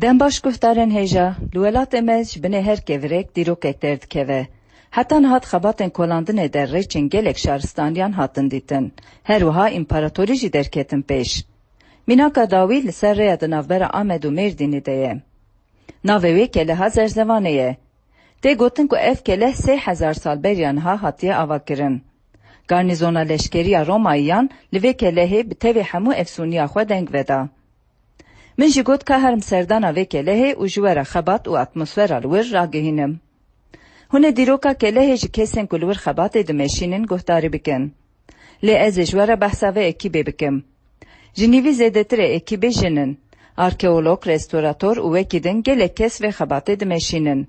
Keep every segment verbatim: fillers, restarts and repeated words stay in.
Dem baş guhdarên hêja, li welatê me ji binê her kevirek dîrokek derdikeve. Heta niha di xebatên kolandinê de rêçên gelek şaristaniyan hatin dîtin. Her wiha împaratorî jî derketin pêş. Mînaka dawî li ser rêya di navbera Amed û Mêrdînê de ye. Navê wê keleha Zerzevanê ye. Tê gotin ku ev keleh sê hezar sal beriya niha hatiye avakirin. Garnîzona leşkerî ya Romayiyan li vê kelehê bi tevî hemû efsûniya xwe deng veda. Min jî got ka herim serdana vê kelehê û ji we re xebat û atmosfera li wir ragihînim. Hûn ê dîroka kelehê ji kesên ku li wir xebatê dimeşînin guhdarî bikin. Lê ez ê ji we re behsa vê ekîbê bikim. Ji nîvî zêdetirê ekîbê jin in. Arkeolog, restorator û wekî din gelek kes vê xebatê dimeşînin.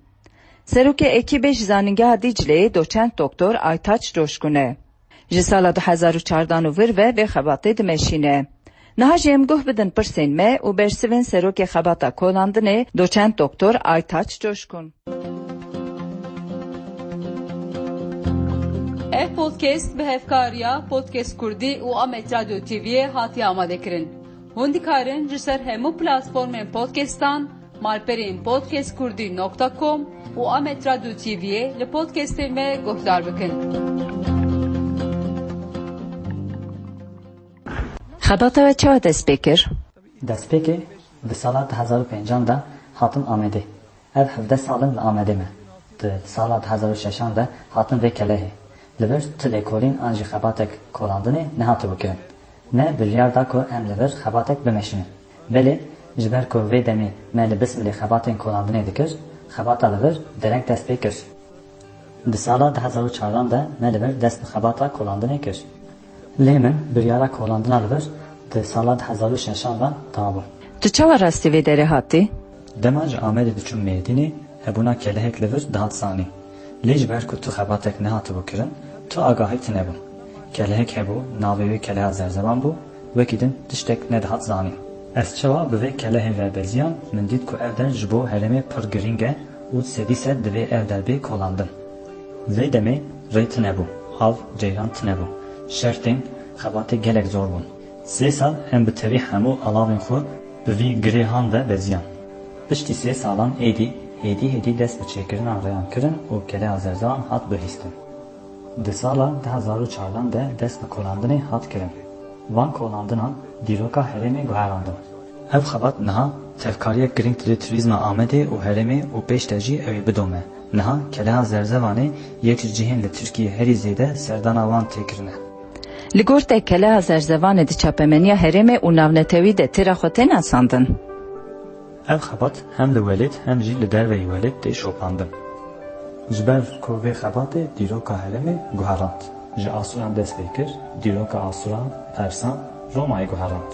Serokê ekîbê ji Zanîngeha Dîcleyê doçent doktor Aytaç Coşkun e. Ji sala du hezar û çardan û vir ve vê xebatê dimeşîne. Niha jî em guh bidin pirsên me û bersivên serokê xebata kolandinê doçent doktor Aytaç Coşkun. Ev podcast bi hevkariya Podcast Kurdî û Amed Radyo T V'yê hatiye amadekirin. Hûn dikarin ji ser hemû platformên podcastan, malperên podcast kurdî nokta com û Amed Radyo T V'yê li podcastên me guhdar bikin. Xebata we çawa dest pê kir? Destpêkê di sala du hezar û pêncan de hatim Amedê. Ev hevdeh sal in li Amedê me. Di sala du hezar û şeşan de hatim vê kelehê. Li vir tu lêkolîn an jî xebatek kolandinê nehatibû kirin. Me biryar da ku em li vir xebatek bimeşînin. Belê, ji ber ku vê demê me li Bismilê xebatên kolandinê dikir, xebata li vir dereng dest pê kir. Di sala du hezar û çardan de me li vir dest bi xebata kolandinê kir. Lê min biryara kolandina li vir di sala du hezar û şeşan ve dabû. Tu çawa rastî vê derê hatî? Dema ji Amedê diçûm Mêrdînê, hebûna kelehek li vir dihat zanîn. Lê ji ber ku tu xebatek nehatibû kirin, tu agahî tune bû. Kelehek hebû, navê wê keleha Zerzevan bû, wekî din tiştek nedihat zanîn. Ez çawa bi vê kelehê ve beziyam, min dît ku ev der ji bo herêmê pir girîng e û sedî sed divê ev der bê kolandin. Vê demê rê tune bû, av, ceyran tune bû. Şertên xebatê gelek zor bûn. Sê sal em bi tevî hemû alavên xwe bi vî girêhan ve beziyan. Piştî sê salan êdî, hêdî hêdî dest bi çêkirina rêyan kirin û keleha Zerzevan hat bihîstin. Di sala du hezar û çardan de dest bi kolandinê hat kirin. Van kolandinan dîroka herêmê guherandin. Ev xebat niha tevkariyek girîng tê li turîzma Amedê û herêmê û pêş de jî ew ê bidome. Niha keleha Zerzevanê yek ji cihên li Tirkiyê herî zêde serdana wan tê kirine. Li gor te keleha Zerzevanê di çapemeniya herêmê û navnetewî de têra xwe tê nasandin? Ev xebat hem li welêt hem jî li derveyî welêt tê şopandin. Ji ber ku vê xebatê dîroka herêmê guherand. Ji Asûran dest pê kir, dîroka Asûran, Persan, Romayê guherand.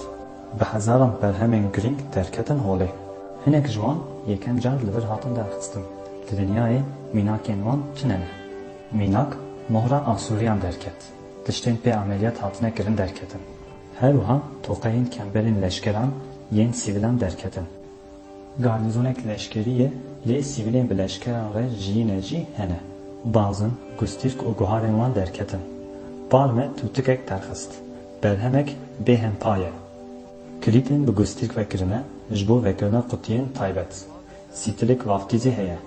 Bi hezaran berhemên girîng derketin holê. Hinek ji wan yekem car li vir hatin derxistin. Li dinyayê mînakên wan tune ne. Mînak, mohra Asûriyan derket. Tiştên pê emeliyat hatine kirin derketin. Her wiha toqeyên kemberên leşkeran yên sivîlan derketin. Garnîzonek leşkerî ye, lê sivîlên bi leşkeran re jiyîne jî hene. Bazin, gustîrk û guharên wan derketin. Par me tûtikek derxist. Berhemek bêhempa ye. Kilîtên bi gustîrk ve kirine ji bo vekirina qutiyên taybet. Sîtilek vaftîzê heye.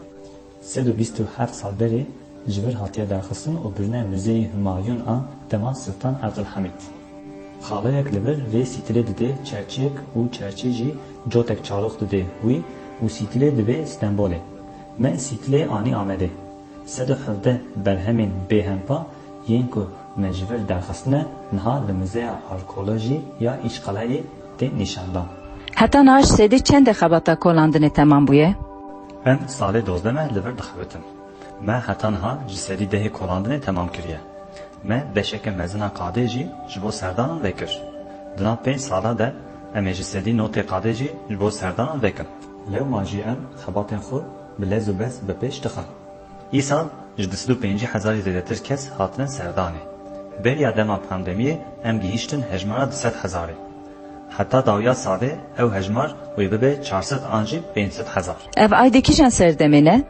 Sed û bîst û heft sal berê ji vir hatiye derxistin û birine Muzeyê Humayûn a dema Siltan Ebdulhemîd. Xaleyek li vir vê sîtilê didê çerçiyek û çerçî jî cotek çarox didê wî û sîtilê dibê Stenbolê. Me sîtilê anî Amedê. Sed û hevdeh berhemên bêhempa yên ku me ji vir derxistine niha li Muzeya Arkeolojî ya Îçqelayê tê nîşandan. Heta niha ji sedî çendê xebata kolandinê temam bûye? Em salê dozdeh me li vir dixebitin. Me heta niha ji sedî dehê kolandinê temam kiriye. Me beşeke mezin a qadê jî ji bo serdanan vekir. Di nav pênc sala de em ê ji sedî notê qadê jî ji bo serdanan vekin. Lewma jî em xebatên xwe bi lez û bez bi pêş dixin. Îsal ji du sed û pêncî hezarî zêdetir kes hatine serdanê. Beriya dema pandemiyê em gihîştin hejmara du sed hezarê. Heta dawiya salê ew hejmar wê bibe çar sed an jî pênc sed hezar. Ev aydê kîjan serdemê ne?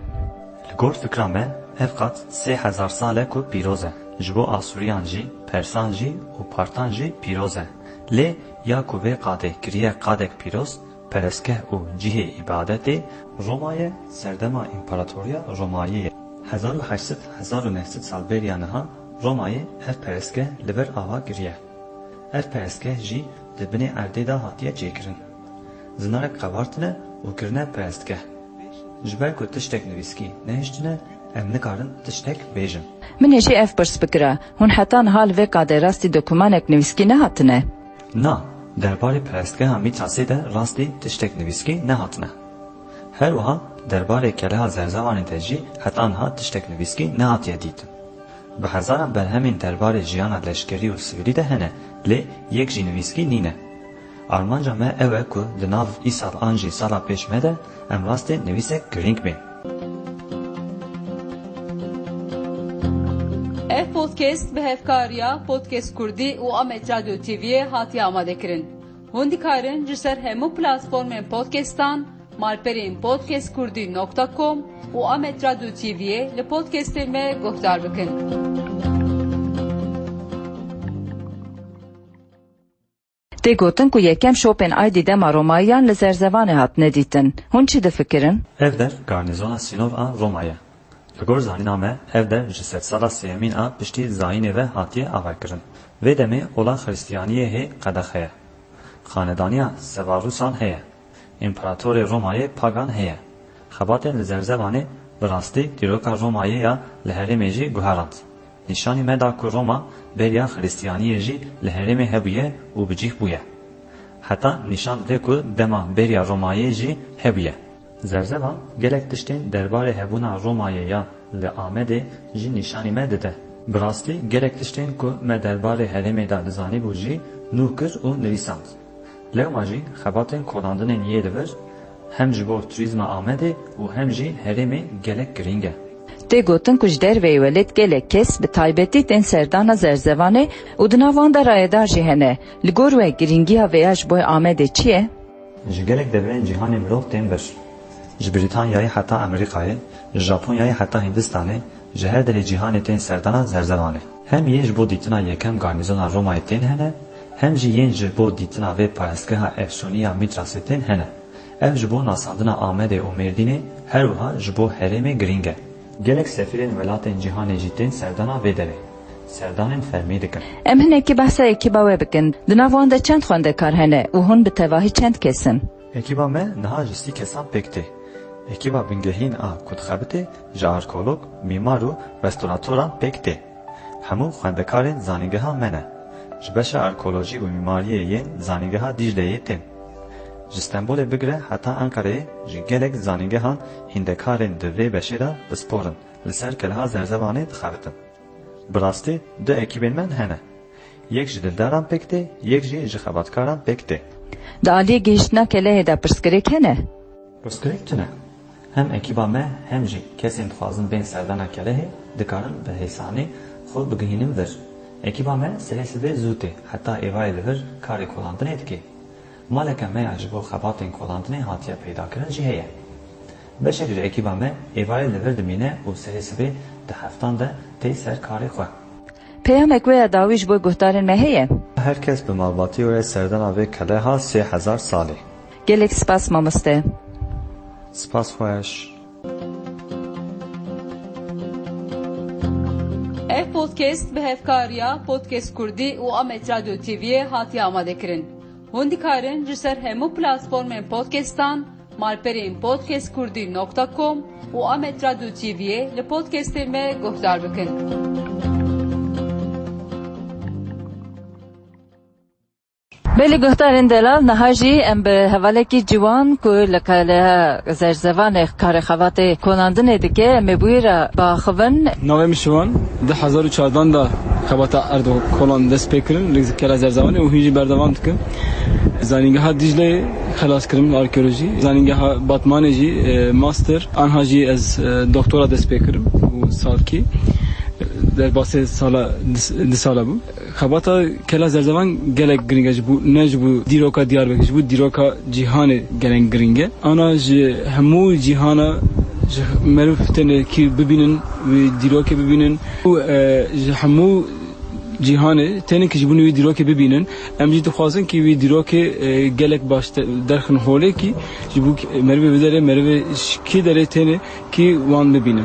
Li gor fikra me, ev qat sê hezar sal e ku pîroz e. Ji bo Asûriyan jî, Persan jî û Partan jî pîroz e. Lê ya ku vê qadê kiriye qadek pîroz, Perestgeh û cihê îbadetê Romayê serdema împaratoriya Romayê ye. Hezar û heşt sed, hezar û neh sed sal beriya niha Romayê ev perestgeh li ber ava kiriye. Ev perestgeh jî di binê erdê de hatiye çêkirin. Zinarek qewartine û kirine perestgeh. Ji ber ku tiştek nivîskî nehiştine, em nikarin tiştek bêjin. Min ê jî ev pirs bikira, hûn heta niha li vê qadê rastî dokumanek nivîskî nehatine? Na, derbarê perestgeha Mîtrasê de rastî tiştek nivîskî nehatine. Her wiha derbarê keleha Zerzevanê de jî heta niha tiştek nivîskî nehatiye dîtin. Bi hezaran berhemên derbarê jiyana leşkerî û sivîlî de hene, lê yek jî nivîskî nîne. Armanca me ew e ku di nav îsal an jî sala pêş me de em rastê nivîsek girîng bên. Ev podcast bi hevkariya Podcast Kurdî û Amed Radyo T V'yê hatiye amadekirin. Hûn dikarin ji ser hemû platformên podcastan, malperên podcast kurdî nokta com û Amed Radyo T V'yê li podcastên me guhdar bikin. Tê gotin ku yekem şopên aydî dema Romayiyan li Zerzevanê hatine dîtin. Hûn çi difikirin? Ev der garnîzona sînor a Roma ye. Li gor zanîna me, ev der ji sedsala sêyemîn a piştî zayînê ve hatiye avakirin. Vê demê ola Xristiyaniyê hê qedexe ye. Xanedaniya Sevarûsan heye. Împaratorê Romayê pagan heye. Xebatên li Zerzevanê bi rastî dîroka Romayê ya li herêmê jî guherand. Nîşanî me da ku Roma beriya Xristiyaniyê jî li herêmê hebûye û bi cih bûye. Heta nîşan dide ku dema beriya Romayê jî hebûye. Zerzevan gelek tiştên derbarê hebûna Romayê ya li Amedê jî nîşanî me dide. Bi rastî gelek tiştên ku me derbarê herêmê de dizanîbû jî nû kir û nivîsand. Lewma jî xebatên kolandinên yê li vir hem ji bo turîzma Amedê û hem jî herêmê gelek girîng e. Tê gotin ku ji derveyî welêt gelek kes bi taybetî tên serdana Zerzevanê û di nav wan de rayedar jî hene. Li gor we girîngiya vêya ji bo Amedê çi ye? Ji gelek deverên cîhanê mirov tên vir. Ji Brîtanyayê heta Amerîkayê, ji Japonyayê heta Hindistanê, ji her derê cîhanê tên serdana Zerzevanê. Hem yên ji bo dîtina yekem garnîzona Romayê tên hene, hem jî yên ji bo dîtina vê parestgeha efsûnî ya Mîtrasê tên hene. Ev ji bo nasandina Amedê û Mêrdînê, her wiha ji bo herêmê girîng e. Gelek sefîrên welatên cîhanê jî tên serdana vê derê. Serdanên fermî dikin. Em hinekî behsa ekîba we bikin. Di nav wan de çend xwendekar hene û hûn bi tevahî çend kes in? Ekîba me niha ji sî kesan pêk tê. Ekîba bingehîn a ku dixebitê ji arkeolog, mîmar û restoratoran pêk tê. Hemû xwendekarên zanîngeha me ne. Ji beşa arkeolojî û mîmariyê yên zanîngeha Dîcleyê tên. Ji Stenbolê bigire heta Enqereyê ji gelek zanîngehan hîndekarên di vê beşê de pispor in, li ser keleha Zerzevanê dixebitin. Bi rastî du ekîbên me hene. Yek ji dildaran pêk tê, yek jî ji xebatkaran pêk tê. Di aliyê gihiştina kelehê de pirsgirêk hene? Pirsgirêk tune. Hem ekîba me hem jî kesên dixwazin bên serdana kelehê dikarin bi hêsanî xwe bigihînin vir. Ekîba me serê sibê zû tê, heta êvarê li vir karê kolandinê dike. Maleke me ya ji bo xebatên kolandinê hatiye peydakirin jî heye. Beşek ji ekîba me êvarê li vir dimîne û serê sibê di heftan de tê ser karê xwe. Peyamek we ya dawî ji bo guhdarên me heye? Her kes bi malbatî were serdana vê keleha sê hezar salî. Gelek spas mamoste. Spas xweş. Ev podcast bi hevkariya Podcast Kurdî û Amed Radyo T V'yê hatiye amadekirin. Hûn dikarin ji ser hemû platformên podcastan, malperên podcast kurdî nokta com û Amed Radyo T V'yê li podcastê me guhdar bikin. Belê guhdarên delal, niha jî em bi hevalekî ciwan ku li Qeleha Zerzevanê karê xebatê konandinê dike, em ê bi wî re biaxivin. Navê min Şivan, du hezar û çardan de xebata erd û kolan dest pê kirin, li Kela Zerzevanê û hîn jî berdewam dikim. Zanîngeha Dîcleyê xelas kirim li arkeolojî. Zanîngeha Batmanê jî, e, master, anha jî ez, e, doktora dest pê kirim û salkî, e, derbasê sala, di, di sala bû. Xebata Kela Zerzevan gelek girîng e ji bo, ne ji bo dîroka Diyarbekir, ji bo dîroka cîhanê gelek girîng e. Ana ji hemû cîhana ji meriv tenê kî bibînin, wî dîrokê bibînin û, e, ji hemû cîhanê têne ki ji bo wî dîrokê bibînin. Em jî dixwazin ki wî dîrokê, e, gelek baş de-, derxin holê ki ji bo ki merivê bidere, merivê ji kê derê têne ki wan bibînin.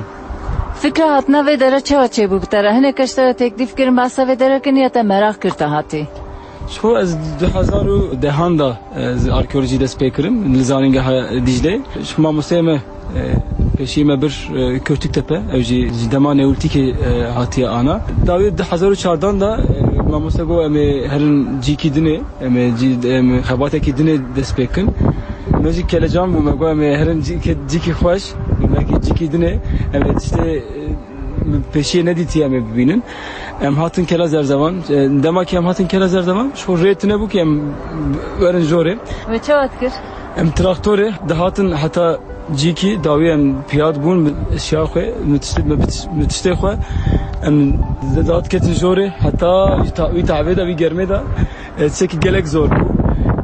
Fikra hatina vê dere çawa çêbû bi te re? Hinek keş te re teklîf kirin, behsa vê dere kirin ya te meraq kir te hatî? Ji xwe ez du hezar û dehan de, e, ez arkeolojî dest pê kirim li Zanîngeha Dîclê. Ji xwe mamosteyê me, e, pêşî me bir, e, Kötüktepe, ew jî ji dema Neolîtîkê, e, hatiye ana. Dawî du hezar û çardan de, e, mamoste got, "Em ê herin cîkî dinê, em ê cî-, em ê xebatekî dinê dest pê kin." Me jî kelecan bû, me got, "Em ê herin cîkê, cîkî xweş, em ê cîkî dinê, em ê tiştê, e, pêşiyê nedîtiye em ê bibînin." Em hatin Kela Zerzevan. E, dema ki em hatin Kela Zerzevan, ji xwe rê tune bû ki em werin jorê. Ve çawa dikir? Em traktorê dihatin heta cîkî dawî em piyad bûn, min eşya xwe, min tiştê, min tişt-, min tiştê xwe, em dihat ketin jorê heta wî ta-, wî tavê de, wî germê de, e, tiştekî gelek zor bû.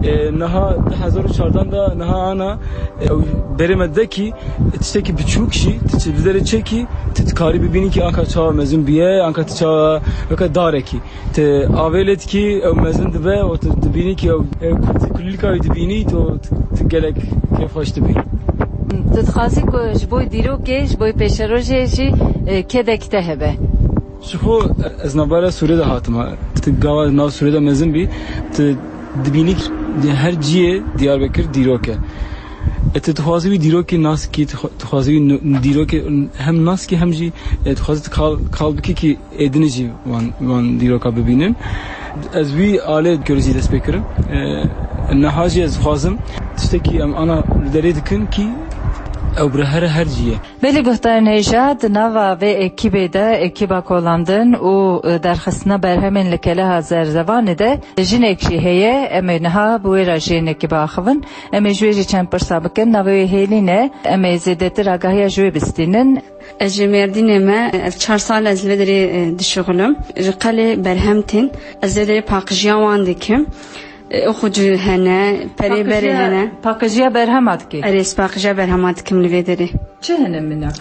E, niha du hezar û çardan de, niha ana, e, ew berê me dekî, e, tiştekî biçûk jî, tu çi li derê çekî, tu dikarî bibînî ki anka çawa mezin bûye, anka tu çawa weke darekî. Tu avê lê dikî, ew mezin dibe û tu dibînî ki ew, ew kulîlka wî dibînî, tu, tu, tu gelek kêfxweş dibî. Tu dixwazî ku ji bo dîrokê, ji bo pêşerojê jî, e, kedek te hebe? Ji xwe ez navbera Sûrê de hatime. Tu gava nav Sûrê de mezin bî, tu dibînî ki her ciyê Diyarbekir dîrok e. E, tu dixwazî wî dîrokê nas kî, tu xwe-, tu dixwazî wî nu-, dîrokê hem nas kî hem jî, e, dixwazî tu kal, kal bikî ki êdinê jî wan, wan dîroka bibînin. Ez wî alê arkeolojî dest pê kirim. E, niha jî ez dixwazim tiştekî em ana li derê dikin ki ew bi re here her ciyê. Belê guhdarên hêja, di nava vê ekîbê de, ekîba kolandin û, e, derxistina berhemên li Keleha Zerzevanê de jinek jî heye. Em ê niha bi wê re ji jinekî biaxivin. Em ê ji wê jî çend pirsa bikin. Navê wê Hêlîn e. Em ê zêdetir agahiya ji wê bistînin. Ez ji Mêrdînê me, ev çar sal ez li vê derê, e, dişuxilim. Ji qelê berhem tên. Ez vê derê paqijiya wan dikim. E, oxucu hene, perê berê hene. Paqijiya berhema dikê? Erê, ez paqijiya berhema dikim li vê derê. Çi hene minak?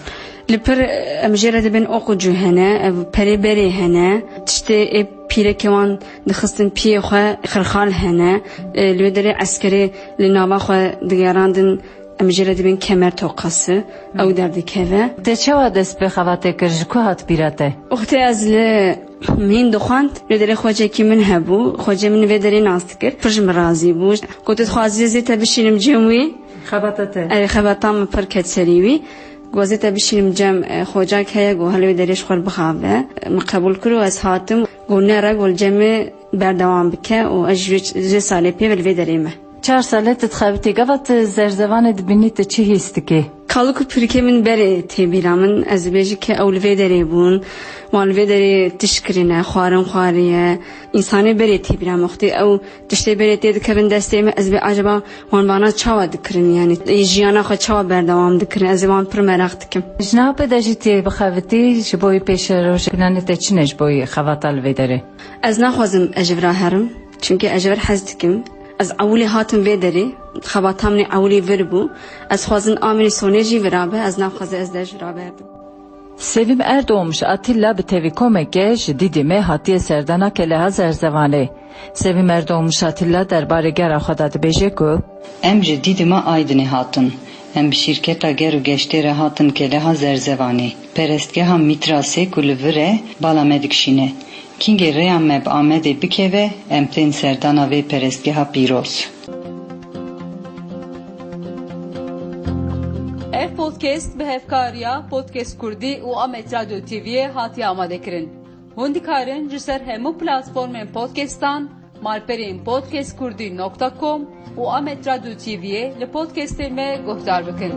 Li pir, e, em jê re dibên oxucu hene, ev perê berê hene. Tiştê ê pîrekê wan dixistin piyê xwe, xirxal hene. E, li wê derê eskerê li nava xwe digerandin. Em jê re dibên kemer toqası, ew derdikeve. Te çawa dest bi xebatê kir, ji ku hat bîra te? Wextê ez li mîn dixwend, li derê xwecekî min hebû, xwecê min vê derê nas dikir, pir ji min razî bû. Got, "Tu dixwazî ez ê te bişînim cem wî?" Xebata te? Erê, xebata min pir ket serî wî. Got, "Ez ê te bişînim cem, e, xocak heye, got, hele wê derê ji xwe bixabe." Min qebûl kir û ez hatim. Got, "Nere, got, li cem min berdewam bike û ez ji vê, ji vê salê pê ve li vê derê me." Çar sal e tu dixebitî, gava tu Zerzevanê dibînî, tu çi hîs dikî? Kalik û pirikê min berê tê bîra min. Ez dibêjim ke ew li vê derê bûn, wan li vê derê tişt kirine, xwarin xwariye. Însanê berê tê bîra min. Wextê ew tiştê berê tê dikevin destê min, ez dibêm acaba wan vana çawa dikirin, yanî jiyana xwe çawa berdewam dikirin? Ez ê wan pir meraq dikim. Ji niha pê de jî tê bixebitî, ji bo wî pêşerojê planê te çi ne ji bo wî xebata li vê derê? Ez naxwazim ez ji vira herim, çimkî ez ji vir hez dikim. Ez ewilî hatim vê derê, xebata min ê ewilî vir bû. Ez xwazim Amîrî Sonê jî vira be, ez naxwazim ez de ji vira berdim. Sevîm Erdoğmuş Atilla bi tevî komeke ji Dîdîmê hatiye serdana Keleha Zerzevanê. Sevîm Erdoğmuş Atilla derbarê gera xwe de dibêje ku, Em ji Dîdîma Aydinê hatin. Em bi şîrketa ger û geştê re hatin Keleha Zerzevanê. Perestgeha Mîtrasê ku li vir e, bala me dikişîne. Kîngê rêya me bi Amedê bikeve, em tên serdana vê perestgeha pîroz. Ev podcast bi hevkariya Podcast Kurdî û Amed Radyo T V'yê hatiye amadekirin. Hûn dikarin ji ser hemû platformên podcastan, malperên podcast kurdî nokta com û Amed Radyo T V'yê li podcastê me guhdar bikin.